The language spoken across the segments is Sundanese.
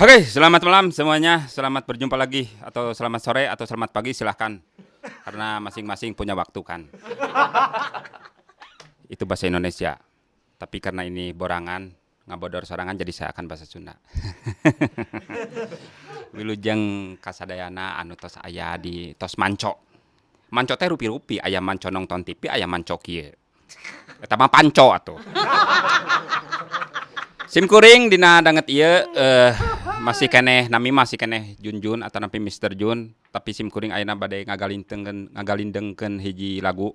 Oke, selamat malam semuanya. Selamat berjumpa lagi atau selamat sore atau selamat pagi, silahkan. Karena masing-masing punya waktu kan. Itu bahasa Indonesia. Tapi karena ini borangan, ngabodor sorangan, jadi saya akan bahasa Sunda. Wilujeng kasadayana anu tos aya di tos manco. Manco teh rupi-rupi, aya manco nonton TV, aya manco kieu. Eta mah panco atuh. Sim kuring dina danget ieu masih keneh nami, masih keneh Junjun atau napi Mr. Jun, tapi sim kuring ayeuna bade ngagalindengkeun hiji lagu,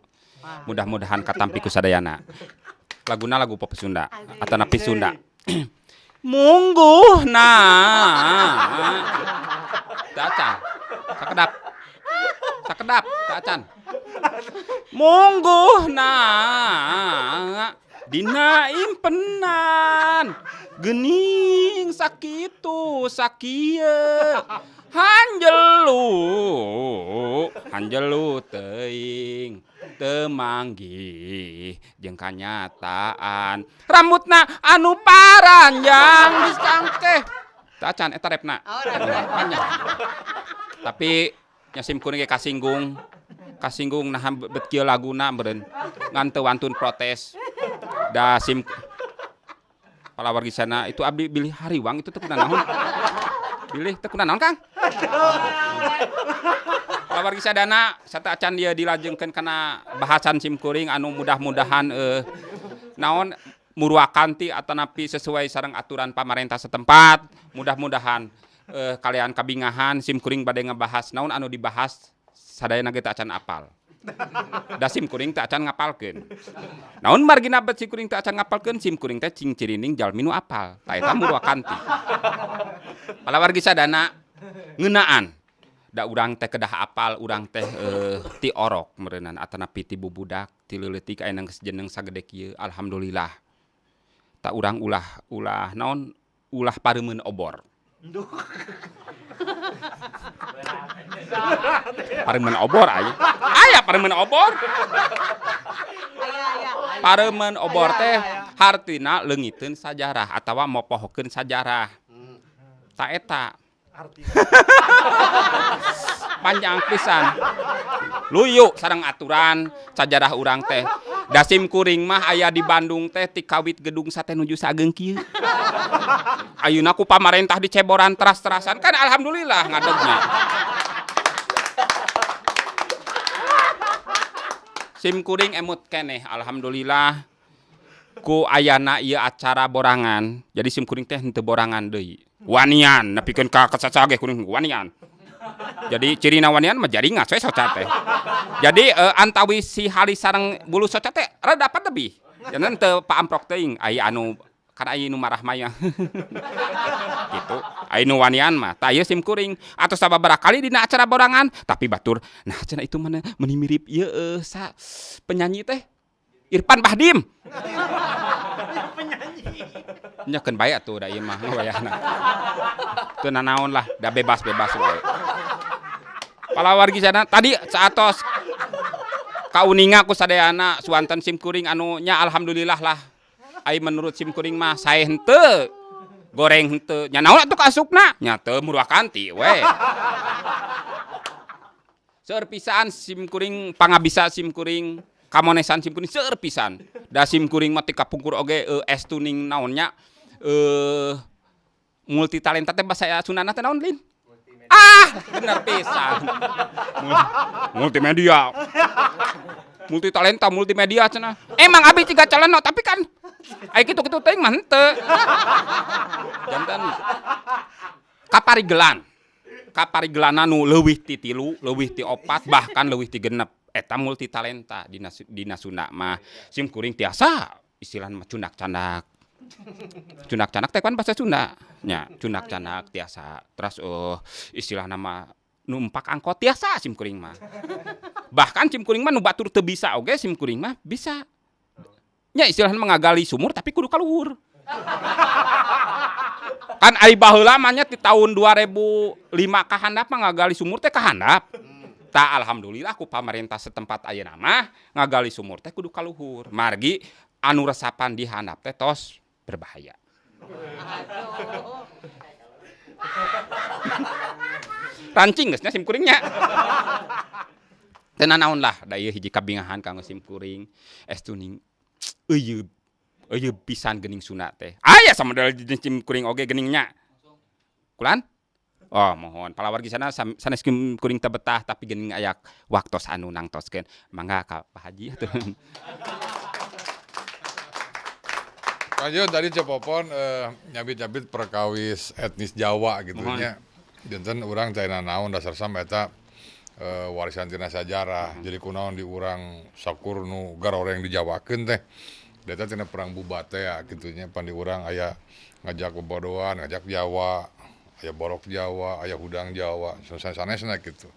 mudah-mudahan katampi ku sadayana. Laguna lagu pop Sunda atau napi Sunda. Mungguhna teu acan sakedap, sakedap teu acan. Mungguhna dina impenan geuning sakitu sakieu, hanjelu hanjelu teuing teu manggih jeung kanyataan, rambutna anu paranjang disangkeh. Teu acan eta repna. Oh, repna. Panjang. Tapi nya sim kuring ge kasinggung, kasinggung naha bet kieu laguna meureun, ngan teu wantun protes. Da sim palawargi sana itu abdi bilih hariwang itu teu kunanaon. Bilih teu kunanaon, Kang. Palawargi sadana sateuacan ieu dilajengkeun kana bahasan sim kuring anu mudah-mudahan naon murwakanti atanapi sesuai sareng aturan pamarentah setempat. Mudah-mudahan kalian kabingahan sim kuring bade ngebahas naon anu dibahas sadayana ge teu acan apal. Da sim kuring teu acan ngapalkeun. Naon margina bet sim kuring teu acan ngapalkeun? Sim kuring teh cing cirining jalmi nu apal. Ta eta murwakanti. Palawargi sadana ngeunaan. Da urang teh kedah apal, urang teh ti orok meureunan atanapi ti bubudak, ti leuletik aya geus jeneng sagede kieu, alhamdulillah. Ta urang ulah ulah naon, ulah pareumeun obor. Pareumeun obor aya. Aya pareumeun obor. Pareumeun obor teh hartina leungiteun sajarah atawa mopohokeun sajarah. Ta eta. Panjang pisan. Luyu sareng aturan sajarah urang teh. Da sim kuring mah aya di Bandung teh ti kawit Gedung Sate nuju sageung kieu. Ayeuna ku pamarentah diceboran teras-terasan kan alhamdulillah ngadegnya. Sim kuring emut keneh alhamdulillah ku ayana ieu acara borangan. Jadi sim kuring teh henteu borangan deui. Wanian nepikeun ka kacaca ge kuring wanian. Jadi cirina wanian mah jaringan we soca teh. Jadi antawi si halis sareng bulu soca teh rada dapat lebih. Jangan teu paamprok teuing aya anu kan aya nu marah maya. Gitu. Aya nu wanian mah tah ieu sim kuring atos sababaraha kali dina acara borangan tapi batur nah cenah itu mana meuni mirip ieu sa penyanyi teh Irfan Bachdim. Penyanyi. Nya keun bae atuh da ieu mah wayahna. Teu nanaon lah, da bebas-bebas wae. Palawargi sana tadi saatos kauninga ku sadayana suanten sim kuring anu nya alhamdulillah lah. Ai menurut sim kuring mah sae henteu, goreng henteu. Nya naon atuh kaasupna? Nya teu murwakanti we. Seueur pisan sim kuring pangabisa sim kuring kamonesan sim kuring seueur pisan. Da sim kuring mah ti kapungkur oge es tuning naon nya multi talenta teh basa Sundana teh naon lin? Ah, bener pisan. Multimedia. Multi talenta, multimedia cenah. Emang abi ciga caleno tapi kan ai kitu-kitu teuing mah henteu. Janten kaparigelan. Kaparigelanna nu leuwih ti 3, leuwih ti 4, bahkan leuwih ti 6. Eta multi talenta dina Sunda mah. Sim kuring tiasa istilahna mah cundak candak. Cundak candak teh kan bahasa Sunda. Nya, cundak candak tiasa. Terus istilahna mah numpak angkot tiasa sim kuring mah. Bahkan sim kuring mah nu batur teu bisa oge sim kuring mah bisa. Nya istilahna mah ngagali sumur tapi kudu ka luhur. Kan ai baheula mah nya ti tahun 2005 ka handap mah ngagali sumur teh ka handap. Ta alhamdulillah ku pamarentah setempat ayeuna mah ngagali sumur teh kudu ka luhur. Margi anu resapan di handap teh tos berbahaya. Rancing geus nya sim kuringnya. Teu nanaon lah, da ieu hiji kabingahan kanggo sim kuring. Estu ning euyeub, euyeub pisan geuning Sunda teh. Aya samodel jenis sim kuring oge geuning nya. Kulan? Oh, mohon palawargi sana sanes sim kuring teu betah, tapi geuning aya waktos anu nangtoskeun. Mangga ka Pak Haji atuh. Lanjut tadi Ceu Popon nyabit-nyabit perkawis etnis Jawa gitu nya. Janten urang teh naon dasar sama eta warisan tina sajarah. Jadi kunaon di urang sakur nu garoreng dijawakeun teh. Eta tina perang Bubat teh ya kitu nya, pan di urang aya ngajak bobodoan, ngajak Jawa, aya borok Jawa, aya hudang Jawa, sanes-sanesna kitu.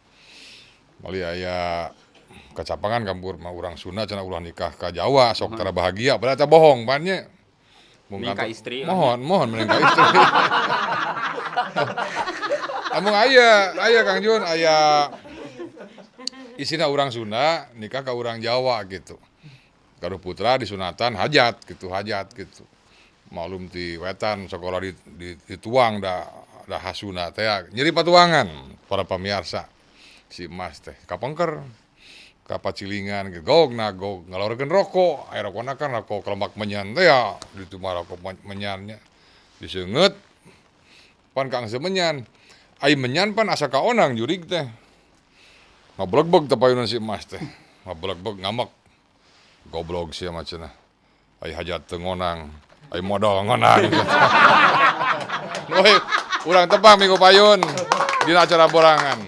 Mali aya kacapangan kampur mah urang Sunda cenah ulah nikah ka Jawa sok tara bahagia, padahal eta bohong pan nya. Mung Mening ka kantor- istri. Mohon, mohon mening ka istri. Amung aya, aya Kang Jun, aya isina urang Sunda nikah ka urang Jawa gitu. Gaduh putra disunatan hajat gitu, hajat gitu. Malum ti wetan sekolah dituang da hasuna teh nyeri patuangan para pamiarsa. Si emas teh kapengker kapacilingan gitu, gog nagog ngalorkeun rokok, aya rokona kan rokok kelembak menyan teh ya, ditu mah rokok menyannya diseungeut pan kang semenyan, ai menyan pan asa kaonang jurig teh ngablegbeg teh payunan si emas teh ngablegbeg ngamek, goblok sia mah cenah, ai hajat teu ngonang, ai modal ngonang. Woi, urang tepang minggu payun dina acara borangan.